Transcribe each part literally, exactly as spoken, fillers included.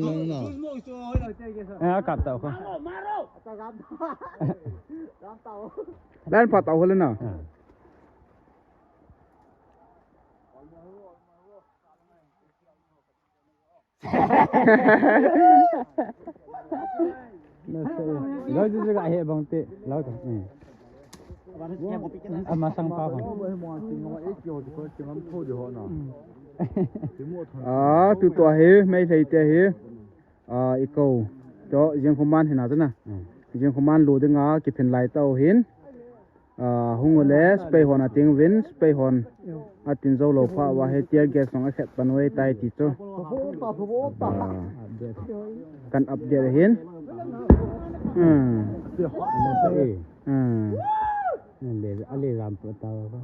Nang na. Eh, akap tau ko. Line pha tau ho le na. Ah. Nasei. Lau chu chu ka he bang te. Lau ta. Hmm. Ama sang pa bang. Ah, tutua hi, Meitei te hi. Ah, i ko. To, jing khuman hina chu na. Hmm. Jing khuman lu dinga, kiphin lai tau hin. Ah, hung ule, spei hon ating vin, spei hon atin jou lou pha, va he tear gas jong akhet pan uve tai ti chu. Ah, kan update ahin. Hmm. Hmm. Ale, ale ram pu ta va.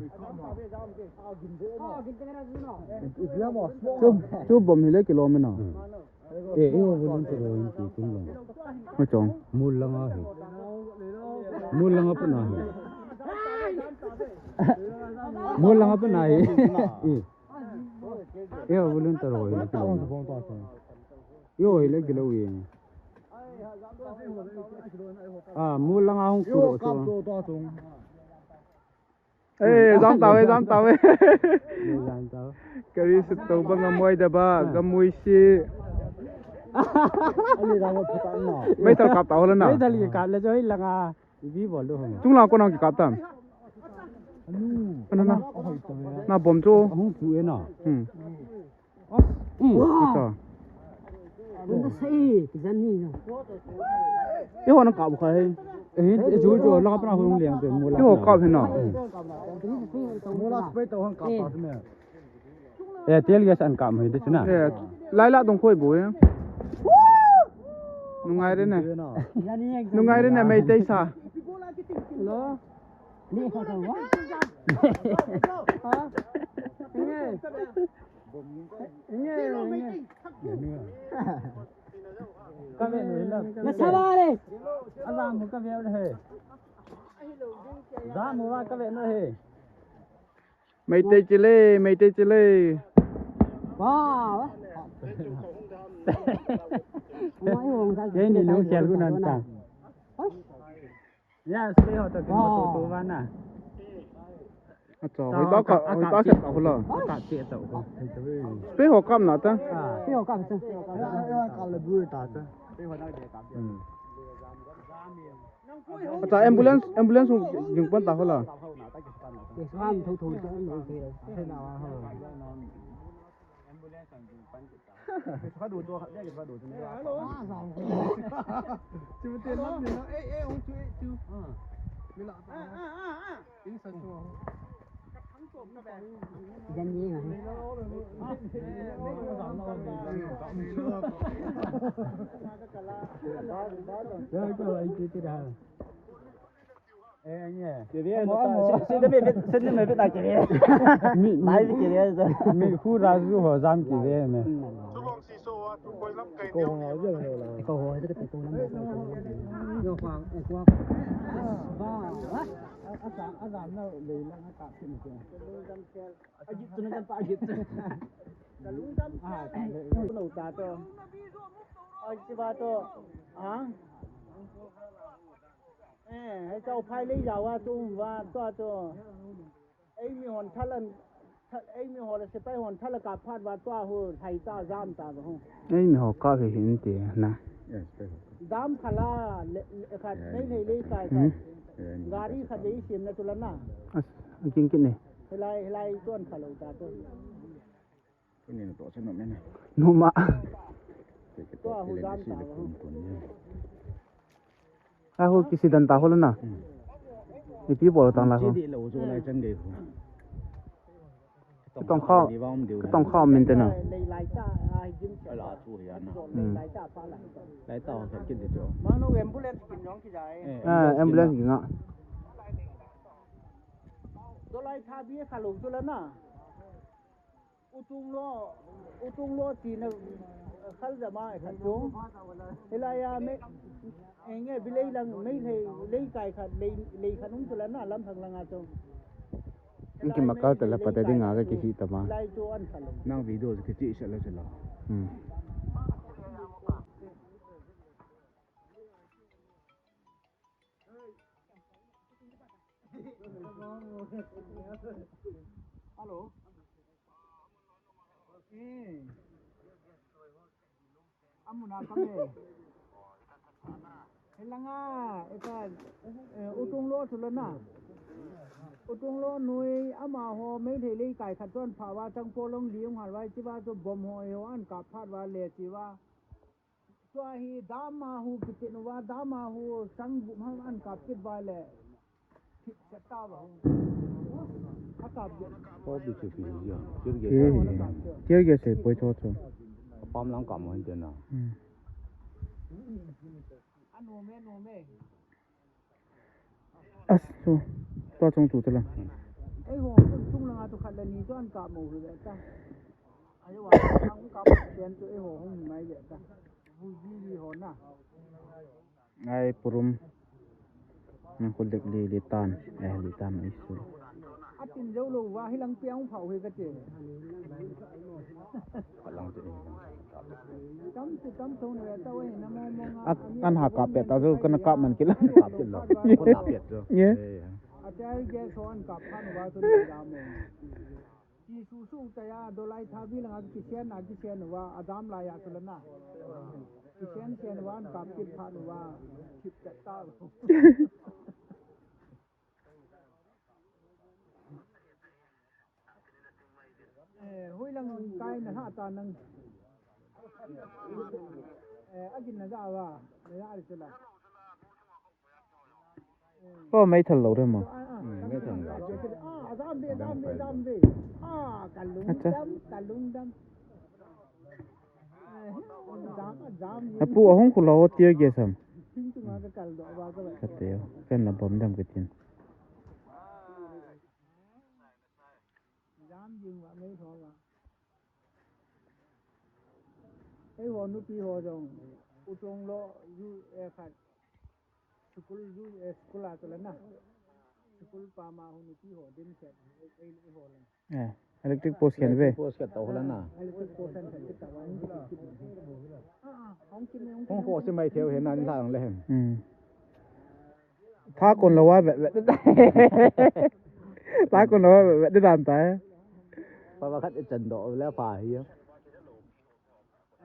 Chu, chu bom hi le kilom e na. Hmm. Eh, eh, volunteer ho in ti tung lang. Mo chong. Mol langa hi. Mol langa pa na hi. Mol langa pa na hi. Eh. Eh, volunteer ho in ti lang. Yo, hi le kilo ye. Ah, mol langa hung ku ro chu. Eh, jam tau e, jam tau e. Jam tau. Kari se to bang a moi da ba, ah, gamui si. Ali da mo phuta na. Meithal kap tau la na. Meithal kap le joi langa. Ibi bol do hon. Chung lang ko nang kap tam. Anu. Anu na. Na bom chu. Hung chu e na. Hmm. Hmm. Acha. Bunda sai, kijan ni na. Eiho na kap kha he. Eh, eh, chu chu, la pa na hung liang pe, mo la. Eiho kap he na. Mo la spray to hung kap pa me. Eh, tear gas an kap he de chu na. Eh, lai la dong khoi bo he. Nungai re ne. Nungai re ne, Meitei sa. Hello. Ni kha to wa. Ha? Inge. Inge, inge. Ka ve nu la. Na sa ba le. Ajam ka ve le he. Jam wa ka ve nu he. Meitei chile, Meitei chile. Wa, wa. Ye ni nu sial ku nan ta. Oi. Ya, spray ho to kin mo to to va na. Acha, hoi ta ka, hoi ta ka ta hula. Ka che ta ko. Spray ho kap na ta. Spray ho kap ta. Ka le bu ta ta. Hmm. Acha, ambulance, ambulance jing pan ta hula. Ambulance ang jing pan. Kha du chu, kha du chu. Hello. Chu te lam ni na. Eh, eh, hung chu, eh, chu. Ah. Mi la. Ah, ah, ah, ah. In sa chu. Jan ye ngai. Ya, ko ai ti ti da. Eh, anye. Kire, amo, amo. Si, si, si, si, si, mi, mi, mi, mi, kire, sa. Mi, hu ra zu ho jam kire, me. Ko ho, ko ho, ko ho. Yo, khwang, eh, khwang. Ba, ba. A, a, sa, a, sa, na, le, la, na, ta, si, ni, ko. A, ji, tu, na, ta, ji, tu. Ka lungdam. Ah, ta, le, le. Lo, ta, to. A, ji, ba, to. Ha? Eh, hei chau phai lei jao a tu um va tua tu. Ei mi hon thal an, thal, ei mi hon sepai hon thal a kap phat va tua hu thai ta jam ta va hu. Ei mi ho kap hi hin ti na. Jam khala le, le khat nei lei lei kai khat. Hmm. Gari khat lei sim na tu la na. As, king kin ne. Hilai, hilai tuan khalou ta tu. Numa. Ahu kisidan ta hol na. Ipi bol tang la ho. Tong kha. Tong kha min te na. Hmm. Ah, ambulance ginga. Dolai tha bi khalou tu la na. Utung lo, utung lo ti na khal jama khat chu. Hilai a me, enge bilei lang mei lei, lei kai khat, lei, lei khat um chu la na lam thang langa chu. Inki makal tala pata dinga ka kisi tama. Lai chu an khal. Nang video chu kichi sa la chu la. Hmm. Hello. Eh. Amuna kame. Helanga, eka, eh, Utunglo chulana. Utunglo noi amaho Meitei lei kai khat chun phawa chang polong liung halwai chiwa chu bom ho eo an kap phat wa le chiwa. Chua hi dam a hu kitin uva, dam a hu sang gup ham an kap kit uva le. Thip chet ta uva hu. A kap kit. Ko bi chu pi ya. Tear gas. Tear gas. Tear gas se poi cho cho. Pam lang kam han tena. Hmm. A no me, no me. As, chu. Tua chung chu tala. Eiho, chung, chung langa chu khat le ni chu an kap mo hi ve ta. Ayo, ang kap pen chu eiho hung mai ve ta. Hu ji li ho na. Ai, purum. Nang khu lik li, li tan. Eh, li tan ai su. Atin jou lou va, hilang piang phau hi ka che. Ka lang chu. Tam chu tam thong ne ta wei na mo mo nga. Ak-, an ha kap pe ta chu, kana kap man kila. Kap kila. Ko na pe chu. Ye. Eh. A chai ge so an kap phan va chu ni da mo. Ti su su ta ya, dolai tha bi langa kisen na, kisen uva, a dam la ya chu la na. Kisen sen uva, an kap kit phat uva, thip chet ta. Eh, hui lang kai na ha ta nang. Eh, a gin na ja uva, na ja ri chu la. Oh, mei thal lo re mo. Mei thal lo. Acha. Apu ahung khu lo tear gas ham. Kate, ken la bom dam katin. Eiho nupi ho jong, Utonglo, ju, eh, khat, school, ju, eh, school a chu la na. School pa ma ho nupi ho, dim set, eh, eh, eiho la. Eh, electric post khen ve. Electric post khen to la na. Electric post khen khen ta wa. Ah, ah, hong kin ne, hong kin. Hong ko se mai theo he nan la ang le hen. Hmm. Tha kon lo wa vet vet. Tha kon lo wa vet vet dan ta. Pa wa khat e chan do le pa hi.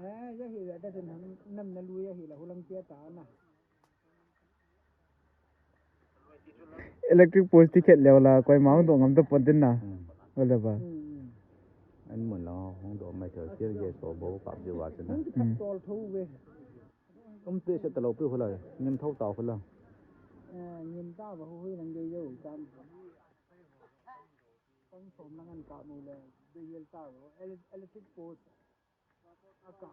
Eh, ya hi le ta nam, nam na lu ya hi la hu lang tia ta na. Electric post ti khet leo la, koima hung doh ngam ta pon tin na. Hmm. Ole ba. Hmm. An mun la hung doh mai tho, tear gas so bo kap je wa tin na. Hung kap tol tho ve. Kum pe se ta lo pe khu la, ngim tho ta khu la. Eh, ngim ta ba hu hui lang ge yo tam. Kong som lang an kap mu le, be yel ta lo, ele-, electric post. Aka.